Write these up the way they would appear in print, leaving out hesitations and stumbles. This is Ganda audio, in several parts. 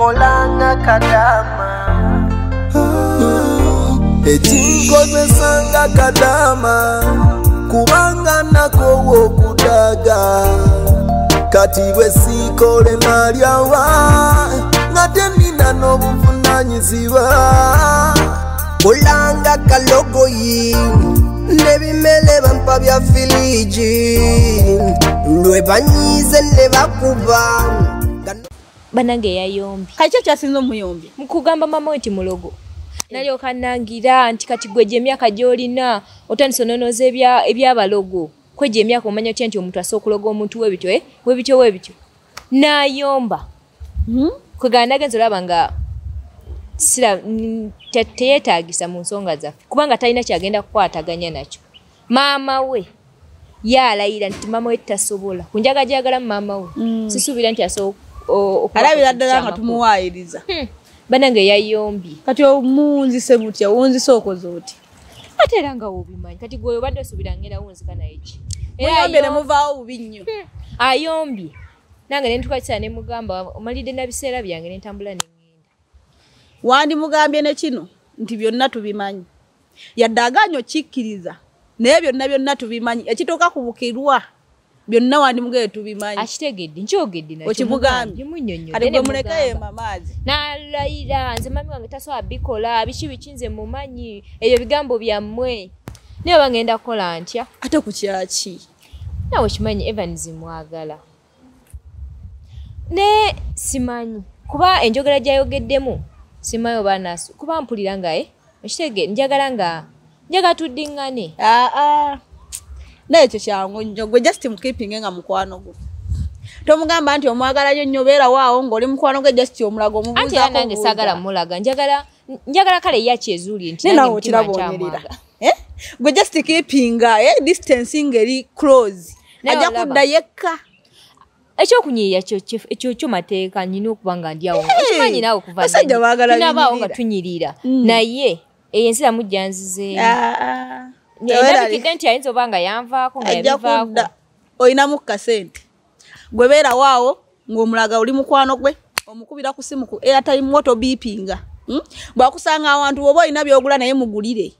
Nkolanga kadama. Ekinkozesanga kadama kubanga nako okudaga kati bwe sikole nalyawa ngate nina n'obuvunanyizibwa. Kolanga kalogoyi nebimele bampa bya filiji lwe banyize ne bakuba. Banange yayombi kaki kyasinze omuyombi mukugamba mama we nti mulogo. Nalyoka nangira nti kati gwe gy'emyaka gy'olina otandise ononooza ebyabalogo kwegyo emyaka omanya otya nti omuntu asobola okuloga omuntu webityo webityo webityo n'ayomba. Kwegamba nagenze olaba nga teyeetaagisa mu nsonga zaffe kubanga talina kyagenda kukwataganya nakyo. Maama we yalayira nti maama we tasobola kunjaga gyagala maama we sisuubira nti asobola alabira ddala nga tumuwaayiriza. Banange yayombye. Kati omunzise butya wunzise okoze otya? Ate era nga wobimanyi kati gwe obadde osuubira ngenda wunzika naye ki? Muyombye ne muvaawo bubi nnyo. Ayombye nange ne ntuuka kiseera ne mugamba omalidde na biseera byange ne ntambula ne ŋŋenda. Wandimugambye ne kino nti byonna tubimanyi yadde agaanye okikkiriza naye byonna byonna tubimanyi ekituuka ku bukirwa byonna wandimugambye tubimanyi. Akitegedde nkyogedde nakyo okimugambye munnyonnyodde kati gwe muleke mamaazi n'alayira nze mami wange tasobola bikola biki biki nze mumanyi ebyo bigambo byammwe naye oba ngenda kukola ntya ate ku kyaki? Naawe okimanyi Evans mwagala ne simanyi kuba enjogera gy'ayogeddemu simanyi oba nasu kuba mpulira nga okitege njagala nga njagala tuddiŋŋane. Naye ekyo kyangu nnyo gwe just mukeepinge nga mukwano gwo. Tomugamba nti omwagala nnyo nnyo beera waawo ng'oli mukwano gwe just omulaga omubuuzaako. Anti era nange saagala mulaga njagala kale ye akyezuulire nti nange mutima nkyamwagala. Gwe just keepinga distance ng'eri close ajja kudda yekka. Ekyokunyiiya ekyo kyo mateeka nnina okuba nga ndi awo okimanyi naawe kuva basajja baagala tunabaawo nga tunyirira naye eyo ensi namujja nzizeemu. Ndabikidde nti ayinza oba nga yanvaako nga yabivaako. Olinamu kasente gwe beera waawo ng'omulaga oli mukwano gwe omukubira ku simu ku airtime woto beepinga bw'akusanga awantu oba olina by'ogula naye mugulire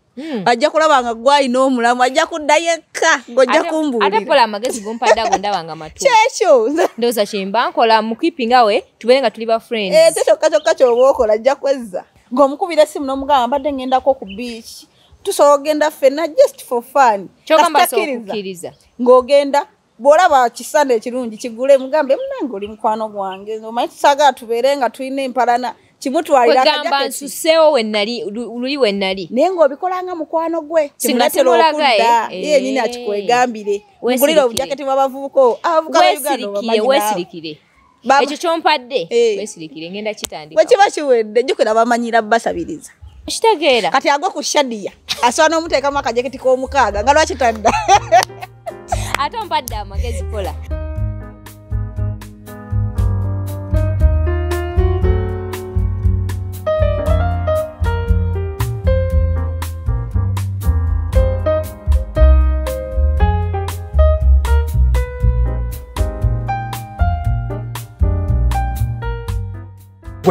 ajja kulaba nga gwe alina omulamu ajja kudda yekka ng'ojja kumbuulira. Ate kola amagezi gompadde ago ndaba nga matuufu. Kyekyo ndowooza kyemba nkola mukeepinga we tubeere nga tuli ba friends. Ekyo kyokka kyokka ky'oba okola ajja kwezza ng'omukubira essimu n'omugamba mbadde ŋŋendako ku beach tusobola ogenda ffenna just for fun. Kyogamba okukkiriza ng'ogenda bw'olaba kisanda ekirungi kigule mugambe munange oli mukwano gwange omanyi tusaagala tubeere nga tulina empalana kimutwalira akagamba nsuseewo we nali luli we nali naye ng'obikola nga mukwano gwe kimuleetera okudda ye yennyini akikwegambire mugulire obujaketi bw'abavubuka abavubuka ba Uganda obamanyi naawe. Weesirikire ekyo ky'ompadde weesirikire ngenda kitandika bwe kiba kiwedde jjukira bamanyira basabiriza. Okitegeera kati agwe ku Shadia asobola n'omuteekamu akajaketi k'omukaaga nga lwaki tadda? Ate ompadde amagezi kola.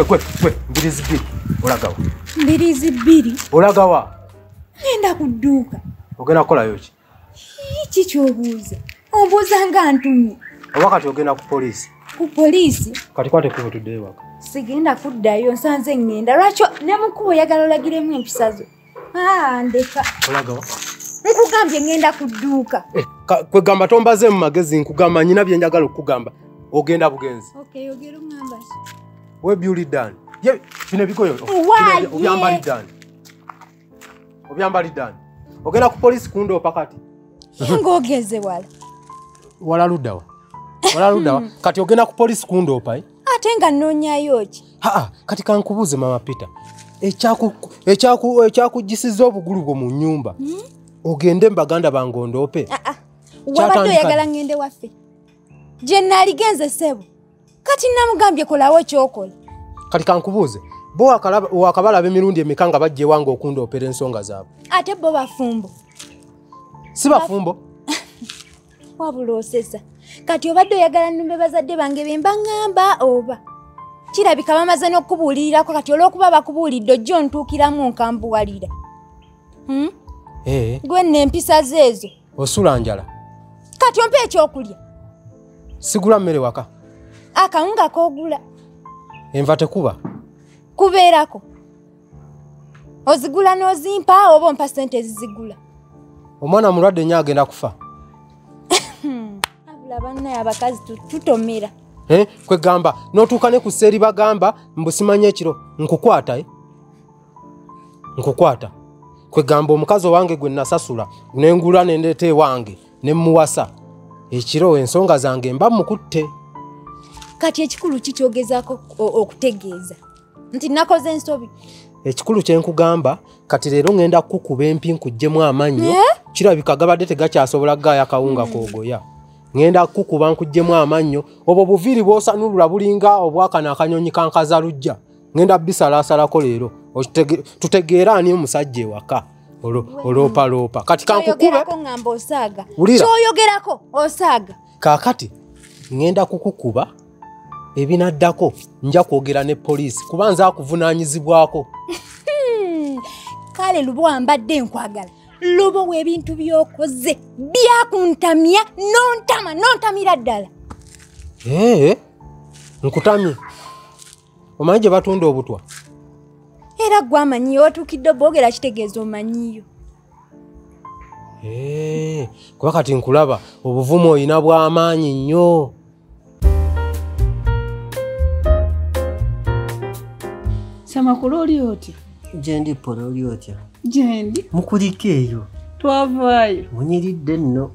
Gwe mbirizi bbiri olagawa? Mbirizi bbiri olagawa? Ngenda ku dduuka. Ogenda kukolayo ki? Ki ky'obuuza? Ombuuza nga ntumye. Oba kati ogenda ku poliisi? Ku poliisi? Kati kwata ekkubo tuddeyo ewaka. Sigenda kuddayo nsanze ŋŋenda. Lwaki ne mu kkubo oyagala olagiremu empisa zo? Ndeka. Olagawa? Nkugambye ŋŋenda ku dduuka. Kwegamba tombaze mu magezi nkugamba nnyina bye njagala okukugamba. Ogenda bugenzi. Okay, ogera oŋŋamba ki? Webyuli dani. Ye bino bigoyo. Obyambali dani. Obyambali dani. Ogenda ku poliisi kundoopa kati. Ng'ogeze wala. Wala luddawa. Wala luddawa. Kati ogenda ku poliisi kundoopa Ate nga nnoonyayo ki? Kati kankubuuze Mama Peter. Ekyakugisiza obugulu bwo mu nnyumba. Ogende mbaganda bange ondoope. Wabadde oyagala ŋŋende waffe. Gye naaligenze ssebo. Kati namugambye kolawo ky'okola. Kati kankubuuze bo wakabalaba emirundi emeka nga bajja ewange okundoopera ensonga zaabwe? Ate bo bafumbo. Si bafumbo? Wabula osesa. Kati obadde oyagala nnumbe bazadde bange be mba ŋŋamba oba? Kirabika bamaze n'okubuulirirako kati olw'okuba bakubuulidde ojja ontuukiramu nkambuwalira. Gwe nno empisa ze ezo. Osula njala. Kati ompe ekyokulya. Sigula mmere waka. Akawunga k'ogula. Enva tekuba. Kubeerako. Ozigula n'ozimpa oba ompa ssente ezizigula. Omwana mulwadde nnyo agenda kufa. Abula bannaye abakazi tutomera. Kwegamba n'otuuka ne ku sseeri bagamba mbu simanyi ekiro nkukwata nkukwata. Kwegamba omukazi owange gwe nasasula ne ngula ne ndeeta ewange ne mmuwasa. Ekiro ensonga zange mba mukutte. Kati ekikulu kikyogezaako okutegeeza nti nakoze ensobi. Ekikulu kye nkugamba kati leero ŋŋenda kukuba empi nkuggyemu amannyo. Kirabika gabadde tegakyasobola kugaaya kawunga koogoya. Ŋŋenda kukuba nkuggyemu amannyo. Obwo buviiri bw'osanulula bulinga obwakano akanyonyi kankazalujja. Ŋŋenda bisalaasalako leero tutegeere ani omusajja ewaka oloopaloopa. Kati kankukube. Kyoyogerako osaaga. Kaakati ŋŋenda kukukuba ebinaddako nja kwogera ne poliisi kuba nze akuvunaanyizibwako. Kale lubo wambadde nkwagala. Lubo w'ebintu by'okoze byakuntamya n'ontama n'ontamira ddala. Nkutamye. Omanyi gye batunda obutwa? Era gwe amanyiyo otuukidde boogera kitegeeza omanyiyo. Kuba kati nkulaba obuvumu olina bw'amaanyi nnyo. Ssemakula oli otya? Gyendi Pola, oli otya? Gyendi. Mukuliko eyo? Twavaayo. Munyiridde nno.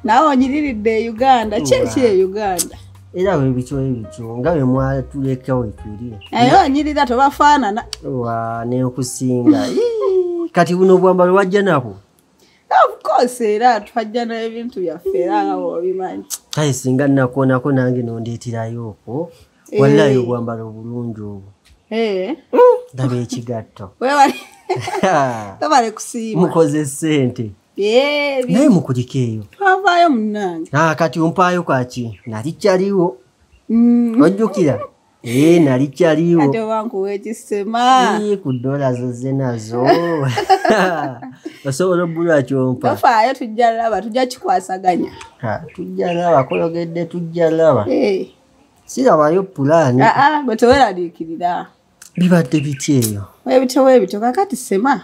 Naawe onyiriridde e Uganda. Ki eki e Uganda? Era bwe bityo ebityo nga bwe mwatuleka we tuli. Naye onyirira tobafaanana. Wa n'okusinga. Kati buno obwambalo wajja nabwo? Of course era twajja n'ebintu byaffe era nga bw'obimanyi. Kale singa nnakoonako nange n'ondeeterayo okwo. Wallahi obwambalo obulungi obwo. Ndaba ekigatto. Webale kusiima. Mukoze ssente. Naye mukuliko eyo. Twavaayo munnange. Kati ompaayo kwaki? Nali kyaliwo. Ojjukira? Nali kyaliwo. Kati oba nkuwa ekisema. Ku dola zozze nazo. Osobola obbulwa ky'ompa. Tofaayo tujja laba, tujja kikwasaganya. Tujja laba, kologedde tujja laba. Sirabayo pulaani. Gwe teweeraliikirira. Bibadde biti eyo? Webityo webityo kakati Sema.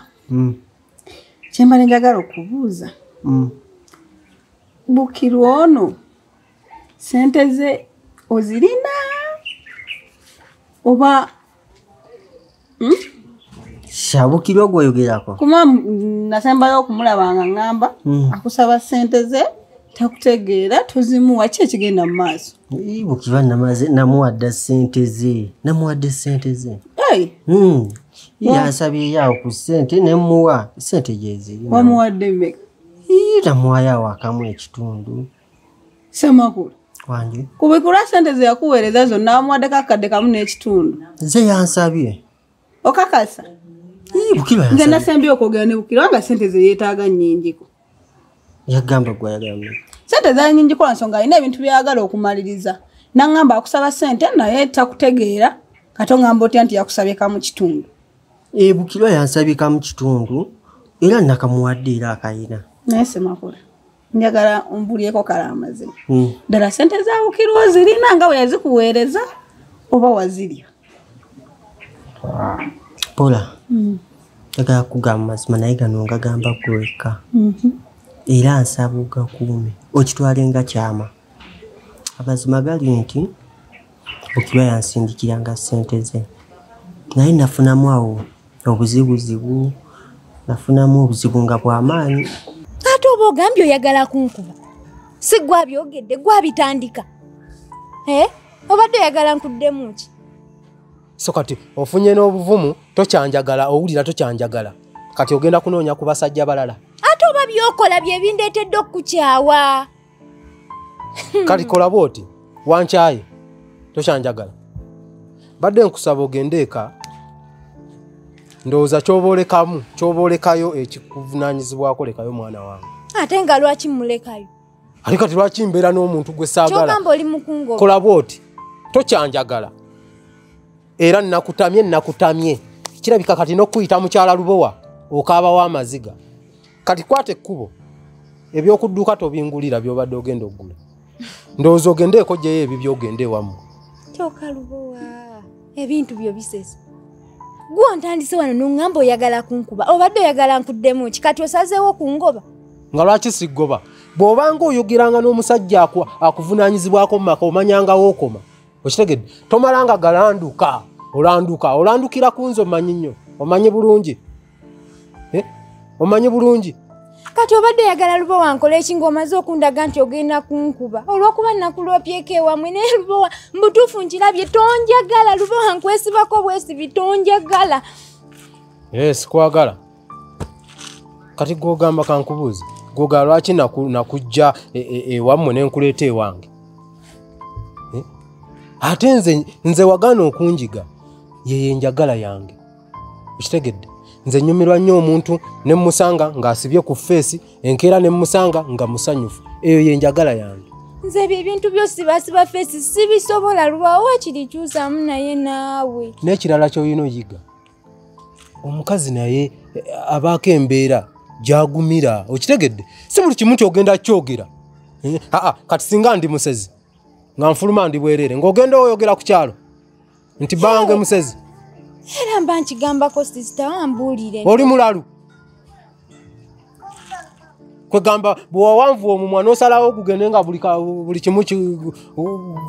Kyembadde njagala okubuuza. Bukirwa ono ssente ze ozirina oba Bukirwa gw'oyogerako? Kuma nasembayo okumulaba nga ŋŋamba akusaba ssente ze takutegeera tozimuwa ki ekigenda mu maaso? Bukirwa namuwadde ssente ze. Namuwadde ssente ze. Yansabyeyo awo ku ssente ne mmuwa ssente gyeziri. Wamuwadde mmeka? Namuwayo awo akamu ekitundu. Ssemakula. Wange. Ku Bukirwa ssente ze yakuweereza zonna wamuwaddeko akakadde kamu n'ekitundu. Nze yansabye. Okakasa? Bukirwa yansabye. Nze nasembye okwogera ne Bukirwa nga ssente ze yeetaaga nnyingiko. Yagamba gwe ayagala mmeka? Ssente zaali nnyingiko lwa nsonga alina ebintu by'ayagala okumaliriza. N'aŋŋamba akusaba ssente naye takutegeera. Kati oŋŋamba otya nti yakusabye kamu kitundu? Bukirwa yansabye kamu kitundu era nakamuwadde era akayina. Naye Ssemakula, njagala ombulyeko kale amazima. Ddala ssente za Bukirwa ozirina nga bwe yazikuweereza oba wazirya? Pola, njagala kugamba mazima naye gano ngagamba ggwe wekka. Era nsaba ogakuume okitwale nga kyama. Amazima gali nti Bukirwa yansindikiranga ssente ze naye nafunamu awo obuzibuzibu, nafunamu obuzibu nga bw'amaanyi. Ate oba ogambye oyagala kunkuba, si gwe abyogedde, gwe abitandika. Obadde oyagala nkuddemu ki? So kati ofunye n'obuvumu tokyanjagala, owulira tokyanjagala. Kati ogenda kunoonya ku basajja balala. Ate oba by'okola bye bindeetedde okukukyawa. Kati kola bw'oti, wankyaye, tokyanjagala. Badde nkusaba ogende eka, ndowooza ky'oba ky'oba ekikuvunaanyizibwako lekayo mwana wange. Ate nga lwaki mmulekayo? Ate kati lwaki mbeera n'omuntu gwe saagala? Ky'ogamba oli mukungo. Kola bw'oti, tokyanjagala. Era nakutamye nakutamye. Kirabika kati n'okuyita mukyala Lubowa okaabawo amaziga. Kati kwata ekkubo ebyokudduka tobingulira by'obadde ogenda oggula. Ndowooza ogendeeko gyeyo ebyo by'ogende ewammwe. Kyokka Lubowa ebintu byo bisesa. Gwe ontandise wano n'oŋŋamba oyagala kunkuba, obadde oyagala nkuddemu ki? Kati osazeewo kungoba. Nga lwaki siggoba? Bw'obanga oyogeranga n'omusajja akuvunaanyizibwako mu maka omanyanga wookoma. Okitegedde? Tomalanga galanduka, olanduka, olandukira ku nze omanyi nnyo, omanyi bulungi. Omanyi bulungi. Kati obadde oyagala Lubowa nkole ki ng'omaze okundaga nti ogenda kunkuba? Olw'okuba nakulopyeko ewammwe naye Lubowa mbutuufu nkirabye tonjagala. Lubowa nkwesibako bwesibi tonjagala. Sikwagala. Kati gw'ogamba kankubuuze, gw'ogamba lwaki nakujja ewammwe ne nkuleeta ewange? Ate nze wagaana okunjiga ye njagala yange. Okitegedde? Nze nnyumirwa nnyo omuntu ne mmusanga ng'asibye ku feesi, enkeera ne mmusanga nga musanyufu. Eyo ye njagala yange. Nze ebyo ebintu by'osibasiba feesi sibisobola Lubowa, waakiri kyusaamu naye naawe. N'ekirala ky'olina oyiga, omukazi naye abaako embeera gy'agumira. Okitegedde? Si buli kimu nti ogenda kyogera. Kati singa ndi musezi nga nfuluma ndi bwereere ng'ogenda oyogera ku kyalo nti bange musezi. Era mba nkigambako sisita wambuulire. Oli mulalu. Kwegamba bw'owanvuwa omumwa n'osalawo gugende nga buli kimu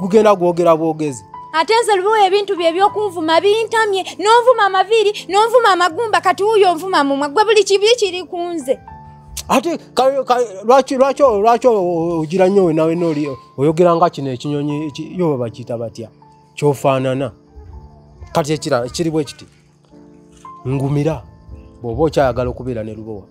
gugenda gwogera bwogezi. Ate nze Lubowa ebintu bye eby'okunvuma bintamye. N'onvuma amaviiri, n'onvuma amagumba, kati wuuyo onvuma mumwa. Gwe buli kibi kiri ku nze. Ate lwaki ogira nnyo wenna wenna oli oyogera nga kino ekinyonyi yo bakiyita batya ky'ofaanana. Kati ekirala kiri bwe kiti, ngumira bw'oba okyayagala okubeera ne Lubowa,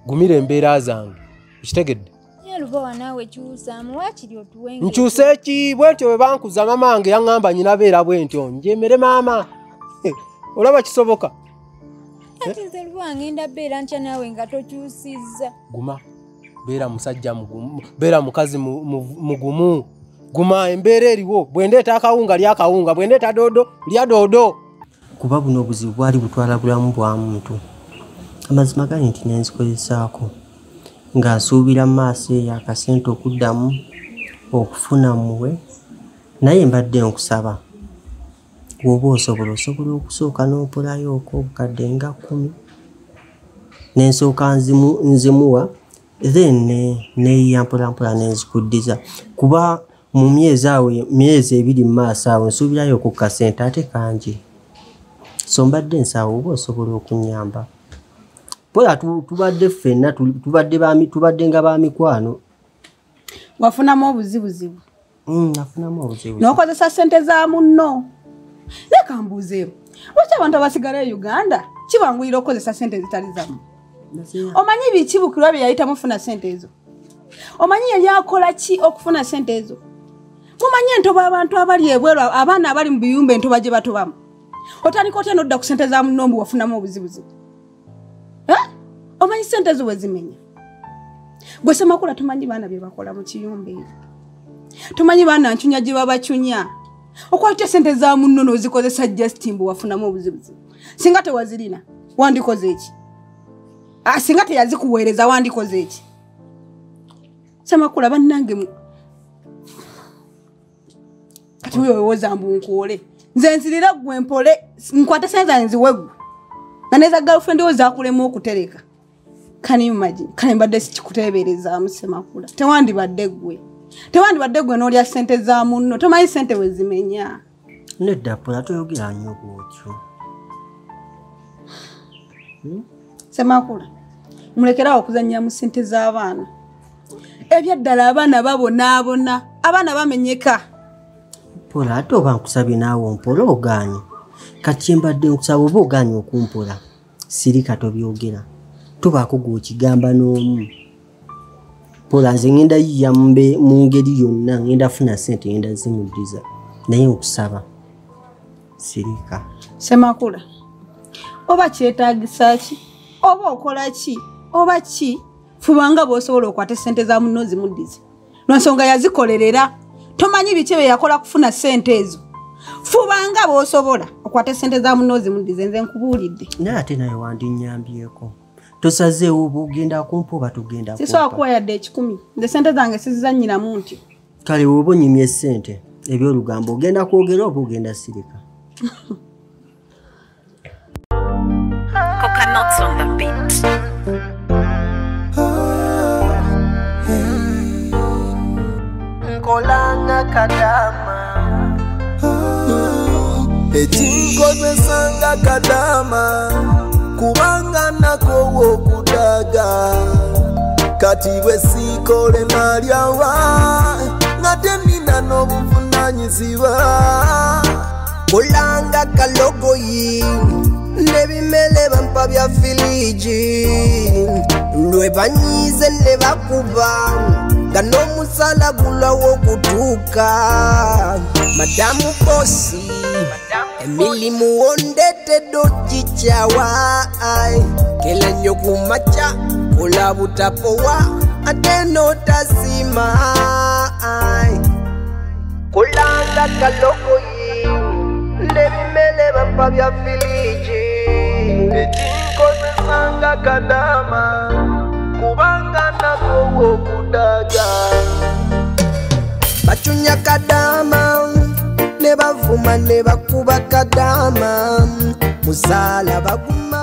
gumira embeera zange. Okitegedde? Lubowa naawe kyusaamu, waakiri otuwenge. Nkyuse ki? Bwentyo bwe bankuza maama wange yaŋŋamba nnyina beera bwentyo njemere maama. Olaba kisoboka? Kati nze Lubowa ngenda beera ntya naawe nga tokyusizza. Guma, beera musajja mugumu, beera mukazi mugumu. Guma embeera eriwo, bwe ndeeta akawunga lya akawunga, bwe ndeeta doodo lya doodo. Kuba buno obuzibu bwali butwala bulamu bwa muntu. Amazima gali nti nenzikozesaako nga nsuubira mu maaso eyo akasente okuddamu okufuna muwe, naye mbadde nkusaba bw'oba osobola osobola okusooka n'ompolayooko obukadde nga 10 nensooka nzimuwa then neeyiya mpolampola nenzikuddiza, kuba mu myezi awo myezi 2 mu maaso awo nsuubirayo ku kasente ate kangi. So mbadde nsaba oba osobola okunnyamba. Pola tubadde ffenna tubadde nga ba mikwano. Wafunamu obuzibuzibu? Nafunamu obuzibu. N'okozesa ssente za munno. Leka mbuuzeewo, lwaki abantu abasigala e Uganda kibanguyira okukozesa ssente ezitali zammwe? Omanyi biki Bukirwa bye yayitamu okufuna ssente ezo? Omanyi yali akola ki okufuna ssente ezo? Mumanyi entoba abantu abali ebweru, abaana abali mu biyumba entoba gye batobamu. Otandika otya n'odda ku ssente za munno mbu wafunamu obuzibuzibu? Omanyi ssente ezo bwe zimenya? Gwe Ssemakula tumanyi baana bye bakola mu kiyumba eyo. Tumanyi baana ncunya gye babacunya. Okwata ssente za munno n'ozikozesa just mbu wafunamu obuzibuzibu. Singa tewazirina wandikoze ki? Singa teyazikuweereza wandikoze ki? Ssemakula bannange kati wewe wewoza mbu nkuole. Nze nzirira ggwe mpole, nkwate ssente zange nziwe ggwe. Nga n'eza girlfriend wo zaakulema okutereka. Can you imagine? Kale mbadde sikikuteeberezaamu Ssemakula. Tewandibadde ggwe. Tewandibadde ggwe n'olya ssente za munno. Tomanyi ssente we zimenya. Nedda Pola toyogera nnyo bw'otyo. Ssemakula, mulekerawo okuzannya mu ssente z'abaana. Ebyaddala abaana babonaabona, abaana bamenyeka. Pola ate oba nkusabye naawe ompola ogaanye. Kati kye mbadde nkusaba oba ogaanye okumpola, sirika tobyogera. Tobaako gw'okigamba n'omu. Pola nze ngenda yiya mu ngeri yonna, ngenda funa ssente ngenda zimuddiza. Naye nkusaba sirika. Ssemakula, oba kyetaagisa ki, oba okola ki, oba ki, fubanga bw'osobola okwata ssente za munno ozimuddize. Lwa nsonga yazikolerera. Tomanyi biki bye yakola kufuna ssente ezo. Fubanga bw'osobola okwate sente za munno ozimuddize, nze nkubuulidde. Naye ate naye wandinnyambyeko. Tosazeewo oba ogenda kumpa oba togenda kumpa. Sisobola kuwa yadde 100. Nze sente zange sizizannyiramu ntyo. Kale bw'oba onyimye ssente eby'olugambo ogenda kwogera oba ogenda sirika? Coconuts on the beat. Nkolanga kadama. Ekinkozesanga kadama kubanga nakowa okudaga kati bwe sikole nalyawa nga tenina n'obuvunaanyizibwa. Kolanga kalogoyi n'ebimere bampa bya filiji lwe banyize ne bakuba nga n'omusala gulawo okutuuka. Madamu bosi emirimu wondetedde ogikyawa kela nnyo ku makya kola butapowa ate n'otasiima. Kolanga kalogoyi n'ebimere bampa bya filiji ekinkozesanga kadama kubanga nakowa okudaga. Bacunya kadama ne bavuma ne bakuba kadama musaala baguma.